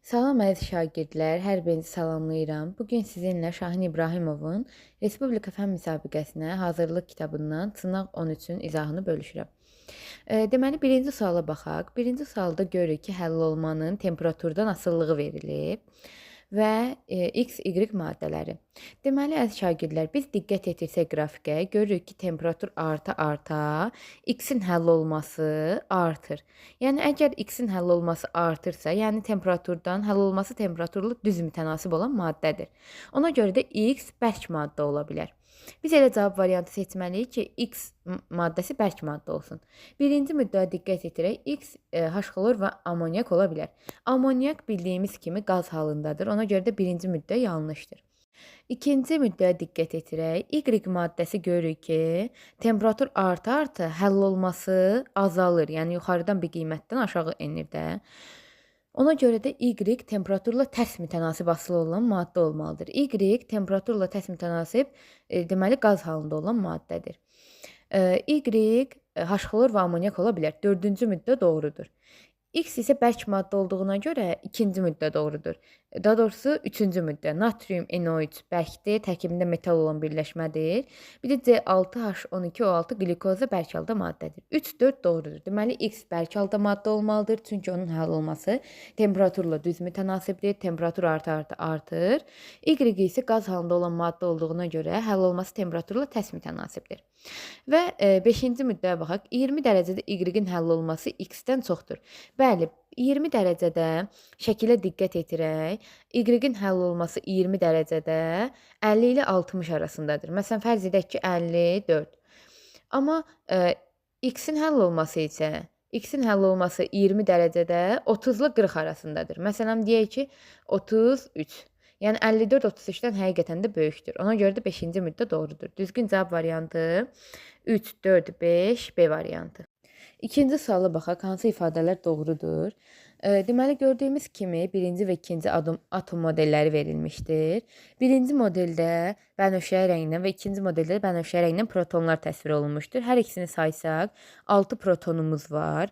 Salam əziz şagirdlər, hər birinizi salamlayıram. Bu gün sizinlə Şahin İbrahimovun Respublika Fənn Müsabiqəsinə hazırlıq kitabından sınaq 13-ün izahını bölüşürəm. Deməli, birinci suala baxaq. Birinci sualda görürük ki, həll olmanın temperaturdan asılılığı verilib və X, Y maddələri. Deməli, əziz şagirdlər, biz diqqət etirsək qrafikə, görürük ki, temperatur arta-arta X-in həll olması artır. Yəni, əgər X-in həll olması artırsa, yəni temperaturdan həll olması temperaturla düz mütənasib olan maddədir. Ona görə də X bərk maddə ola bilər. Biz elə cavab variantı seçməliyik ki, X maddəsi bərk maddə olsun. Birinci müddəyə diqqət etirək, X H-xlor və amonyak ola bilər. Amonyak bildiyimiz kimi qaz halındadır. Ona görə də birinci müddəa yanlışdır. İkinci müddəyə diqqət etirək, Y maddəsi görürük ki, temperatur arta-arta həll olması azalır. Yəni yuxarıdan bir qiymətdən aşağı enir də. Ona görə də Y temperaturla tərs mütənasib asılı olan maddə olmalıdır. Y temperaturla tərs mütənasib, deməli qaz halında olan maddədir. Y H-xlor və amonyak ola bilər. Dördüncü müddəa doğrudur. X isə bərk maddə olduğuna görə ikinci müddəa doğrudur. Daha doğrusu üçüncü müddəa. Natrium NO3 bərkdir, tərkibində metal olan birləşmədir. Bir də C6H12O6 qlikoza bərk halda maddədir. 3, 4 doğrudur. Deməli X bərk halda maddə olmalıdır. Çünki onun həll olması temperaturla düz mütənasibdir. Temperatur arta-arta artır. Y isə qaz halında olan maddə olduğuna görə həll olması temperaturla tərs mütənasibdir. Və 5-ci müddəyə baxaq. 20 dərəcədə Y-in həll olması X-dən çoxdur. Bəli, 20 dərəcədə şəkilə diqqət etirək, Y-in həll olması 20 dərəcədə 50 ilə 60 arasındadır. Məsələn, fərz edək ki, 54. Amma X-in həll olması isə X-in həll olması 20 dərəcədə 30 ilə 40 arasındadır. Məsələn, deyək ki, 33. Yəni 54 33-dən həqiqətən də böyükdür. Ona görə də 5-ci müddəa doğrudur. Düzgün cavab variantı 3, 4, 5 B variantı. İkinci suala baxaq, hansı ifadələr doğrudur? Deməli, gördüyümüz kimi birinci və ikinci atom modelləri verilmişdir. Birinci modeldə bənövşəyi rənglə və ikinci modeldə bənövşəyi rənglə protonlar təsvir olunmuşdur. Hər ikisini saysaq 6 protonumuz var.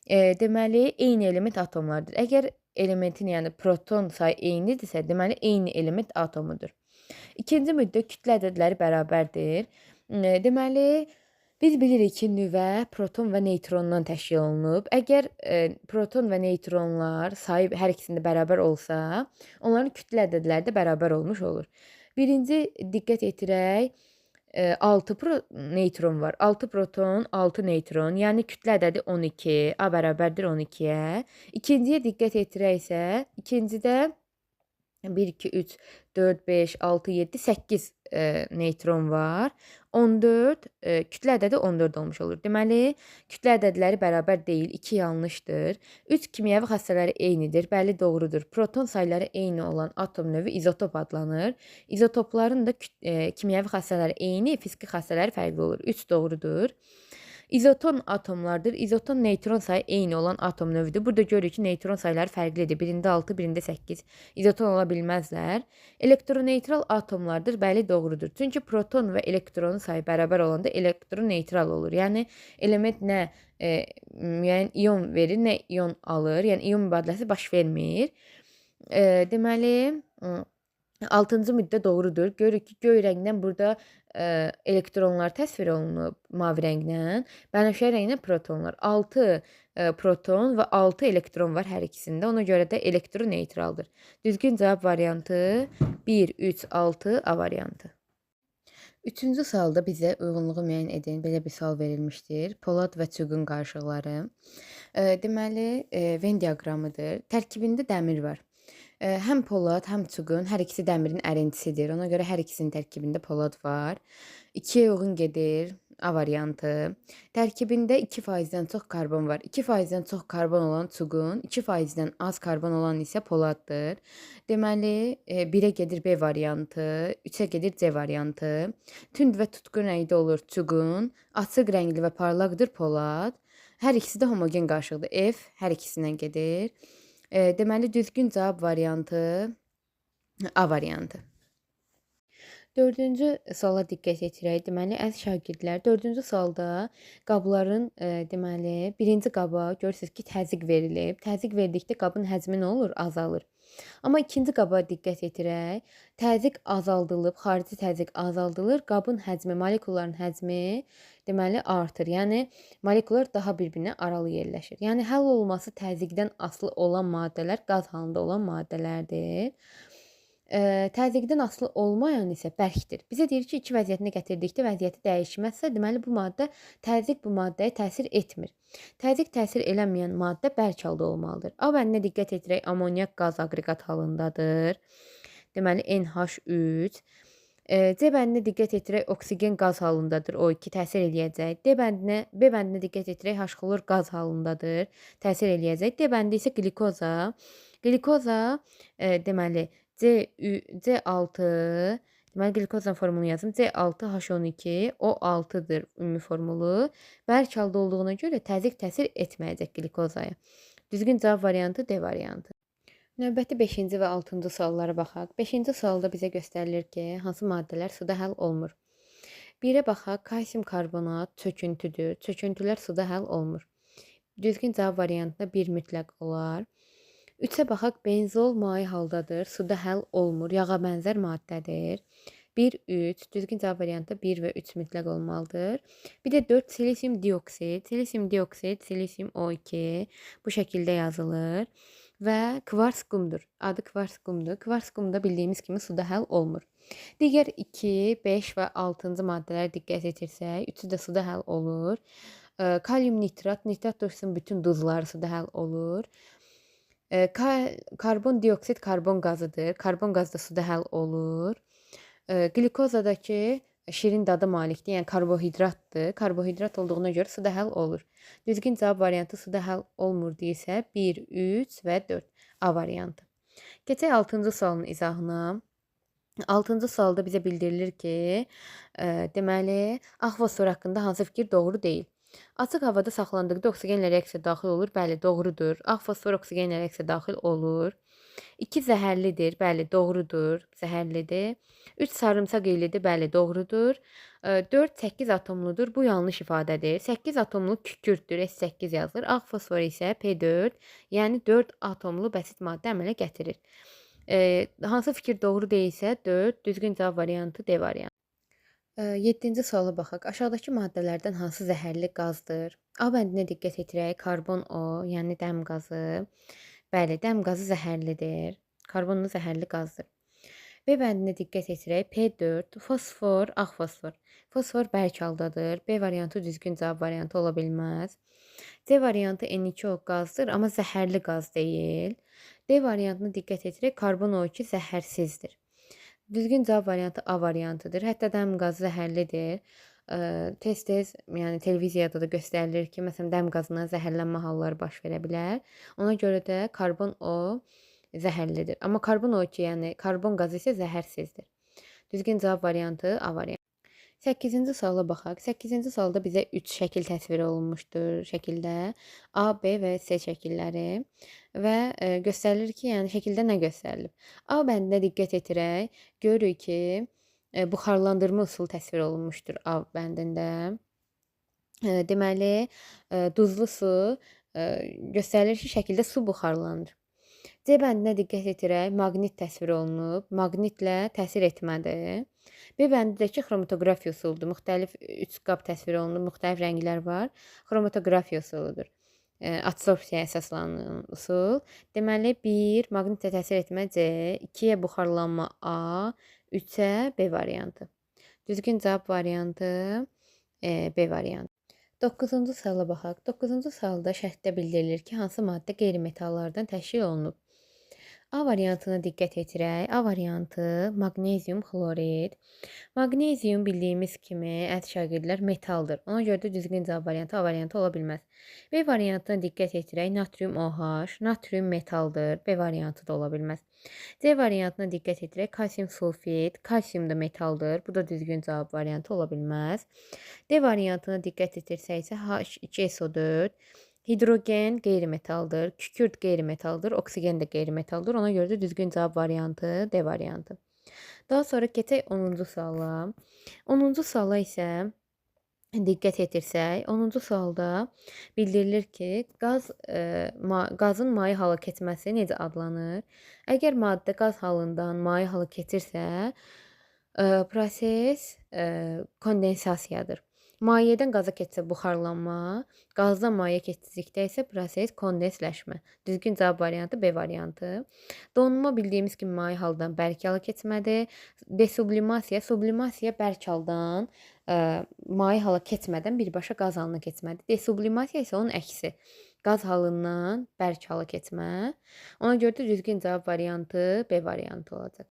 Deməli, eyni element atomlardır. Əgər elementin, yəni proton sayı eynidirsə, deməli eyni element atomudur. İkinci müddəa kütlə ədədləri bərabərdir. Deməli, biz bilirik ki, nüvə proton və neytrondan təşkil olunub. Əgər proton və neytronlar sayı hər ikisində bərabər olsa, onların kütlə ədədləri də bərabər olmuş olur. Birinci diqqət yetirək, 6 neytron var. 6 proton, 6 neytron. Yəni kütlə ədədi 12. A bərabərdir 12-yə. İkinciyə diqqət yetirək isə, ikincidə 1, 2, 3, 4, 5, 6, 7, 8 neytron var. 14, kütlə ədədi 14 olmuş olur. Deməli, kütlə ədədləri bərabər deyil, 2 yanlışdır. 3 kimyəvi xassələri eynidir. Bəli, doğrudur. Proton sayları eyni olan atom növü izotop adlanır. İzotopların da kimyəvi xassələri eyni, fiziki xassələri fərqli olur. 3 doğrudur. İzoton atomlardır. İzoton neytron sayı eyni olan atom növüdür. Burada görürük ki, neytron sayları fərqlidir. Birində 6, birində 8. İzoton ola bilməzlər. Elektroneytral atomlardır. Bəli, doğrudur. Çünki proton və elektronun sayı bərabər olanda elektroneytral olur. Yəni, element nə müəyyən ion verir, nə ion alır. Yəni, ion mübadiləsi baş vermir. Deməli, 6-cı müddəa doğrudur. Görürük ki, göy rəngdən burada elektronlar təsvir olunub mavi rənglə, bənövşəyi rənglə protonlar. 6 proton və 6 elektron var hər ikisində. Ona görə də elektroneytraldır. Düzgün cavab variantı 1, 3, 6 A variantı. Üçüncü sualda bizə uyğunluğu müəyyən edin. Belə bir sual verilmişdir. Polad və çuqun qarışıqları. Deməli, Venn diaqramıdır. Tərkibində dəmir var. Həm polad, həm çuqun, hər ikisi dəmirin ərintisidir. Ona görə hər ikisinin tərkibində polad var. 2-yə uyğun gedir A variantı. Tərkibində 2%-dən çox karbon var. 2%-dən çox karbon olan çuqun, 2%-dən az karbon olan isə poladdır. Deməli, 1-ə gedir B variantı, 3-ə gedir C variantı. Tünd və tutqun rəngdə olur çuqun, açıq rəngli və parlaqdır polad. Hər ikisi də homogen qarışıqdır. F hər ikisindən gedir. Deməli, düzgün cavab variantı A variantı. Dördüncü suala diqqət yetirək. Deməli, əziz şagirdlər, dördüncü sualda qabların, deməli, birinci qaba görürsünüz ki, təzyiq verilib. Təzyiq verdikdə qabın həcmi nə olur? Azalır. Amma ikinci qaba diqqət yetirək. Təzyiq azaldılıb, xarici təzyiq azaldılır. Qabın həcmi, molekulların həcmi, deməli, artır. Yəni, molekullar daha bir-birinə aralı yerləşir. Yəni, həll olması təzyiqdən asılı olan maddələr qaz halında olan maddələrdir. Təzyiqdən asılı olmayan isə bərkdir. Bizə deyir ki, iki vəziyyətinə gətirdikdə vəziyyəti dəyişməzsə, deməli, bu maddə, təzyiq bu maddəyə təsir etmir. Təzyiq təsir eləməyən maddə bərk halda olmalıdır. A bəndinə diqqət yetirək, amonyak qaz aqreqat halındadır. Deməli, NH3. C bəndinə diqqət yetirək, oksigen qaz halındadır. O2 təsir eləyəcək. D bəndinə, B bəndinə diqqət yetirək, H-xlor qaz halındadır. Təsir eləyəcək. D bəndi isə qlikoza. Qlikoza, deməli, C6, deməli, qlikozanın formulunu yazım. C6H12, O6-dır ümumi formulu. Bərk halda olduğuna görə təzyiq təsir etməyəcək qlikozaya. Düzgün cavab variantı D variantı. Növbəti 5-ci və 6-cı suallara baxaq. 5-ci sualda bizə göstərilir ki, hansı maddələr suda həll olmur. 1-ə baxaq, kalsium karbonat çöküntüdür. Çöküntülər suda həll olmur. Düzgün cavab variantında 1 mütləq olar. 3-ə baxaq, benzol maye haldadır, suda həll olmur, yağa bənzər maddədir. 1, 3, düzgün cavab variantı 1 və 3 mütləq olmalıdır. Bir də 4, silisium dioksid, silisium dioksid, silisium O2 bu şəkildə yazılır və kvars qumdur. Adı kvars qumdur. Kvars qum da bildiyimiz kimi suda həll olmur. Digər 2, 5 və 6-cı maddələrə diqqət yetirsək, üçü də suda həll olur. Kalium nitrat, nitrat turşusunun bütün duzları suda həll olur. Karbon dioksid karbon qazıdır. Karbon qazı da suda həll olur. Qlikozadakı şirin dadı malikdir, yəni karbohidratdır. Karbohidrat olduğuna görə suda həll olur. Düzgün cavab variantı suda həll olmur deyilsə 1, 3 və 4 A variantı. Keçək 6-cı sualın izahına. 6-cı sualda bizə bildirilir ki, deməli, ağ fosfor haqqında hansı fikir doğru deyil? Açıq havada saxlandıqda oksigenlə reaksiya daxil olur. Bəli, doğrudur. Ağ fosfor oksigenlə reaksiya daxil olur. 2 zəhərlidir. Bəli, doğrudur. Zəhərlidir. 3 sarımsaq iylidir. Bəli, doğrudur. 4 8 atomludur. Bu yanlış ifadədir. 8 atomlu kükürdür. S8 yazılır. Ağ fosfor isə P4, yəni 4 atomlu bəsit maddə əmələ gətirir. Hansı fikir doğru deyilsə 4, düzgün cavab variantı D variantı. 7-ci suala baxaq. Aşağıdakı maddələrdən hansı zəhərli qazdır? A bəndinə diqqət yetirək. Karbon O, yəni dəm qazı. Bəli, dəm qazı zəhərlidir. Karbonlu zəhərli qazdır. B bəndinə diqqət yetirək. P4, fosfor, ağ fosfor. Fosfor bərk haldadır. B variantı düzgün cavab variantı ola bilməz. C variantı N2O qazdır, amma zəhərli qaz deyil. D variantına diqqət yetirək. Karbon O2 zəhərsizdir. Düzgün cavab variantı A variantıdır. Hətta dəm qazı zəhərlidir. Tez-tez, yəni televiziyada da göstərilir ki, məsələn, dəm qazından zəhərlənmə halları baş verə bilər. Ona görə də karbon O zəhərlidir. Amma karbon O2, yəni karbon qazı isə zəhərsizdir. Düzgün cavab variantı A variantı. 8-ci suala baxaq. 8-ci sualda bizə 3 şəkil təsvir olunmuşdur şəkildə. A, B və C şəkilləri və göstərilir ki, yəni şəkildə nə göstərilib? A bəndinə diqqət yetirək. Görürük ki, buxarlandırma üsulu təsvir olunmuşdur A bəndində. Deməli, duzlu su göstərilir ki, şəkildə su buxarlanır. C bəndinə diqqət yetirək, maqnit təsvir olunub, maqnitlə təsir etmədir. B bəndindəki xromatoqrafiya üsuludur. Müxtəlif 3 qab təsvir olunub, müxtəlif rənglər var. Xromatoqrafiya üsuludur. Adsorpsiyaya əsaslanan üsul. Deməli, 1 maqnitlə təsir etmə C, 2-yə buxarlanma A, 3-ə B variantı. Düzgün cavab variantı B variantı. 9-cu suala baxaq. 9-cu sualda şərtdə bildirilir ki, hansı maddə qeyri-metallardan təşkil olunub? A variantına diqqət yetirək. A variantı maqnezium xlorid. Maqnezium bildiyimiz kimi əziz şagirdlər metaldır. Ona görə də düzgün cavab variantı A variantı ola bilməz. B variantına diqqət yetirək. Natrium OH, natrium metaldır. B variantı da ola bilməz. C variantına diqqət yetirək. Kalsium sulfid, kalsium da metaldır. Bu da düzgün cavab variantı ola bilməz. D variantına diqqət yetirsək isə H2SO4, hidrogen qeyri-metaldır, kükürt qeyri-metaldır, oksigen də qeyri-metaldır. Ona görə də düzgün cavab variantı D variantı. Daha sonra keçək 10-cu suala. 10-cu suala isə diqqət yetirsək, 10-cu sualda bildirilir ki, qazın maye hala keçməsi necə adlanır? Əgər maddə qaz halından maye hala keçirsə, proses kondensasiyadır. Mayedən qaza keçsə buxarlanma, qazdan mayeyə keçdikdə isə proses kondensləşmə. Düzgün cavab variantı B variantı. Donma bildiyimiz kimi maye haldan bərk hala keçmədir. Desublimasiya, sublimasiya bərk haldan maye hala keçmədən birbaşa qaz halına keçmədir. Desublimasiya isə onun əksi. Qaz halından bərk hala keçmə. Ona görə də düzgün cavab variantı B variantı olacaq.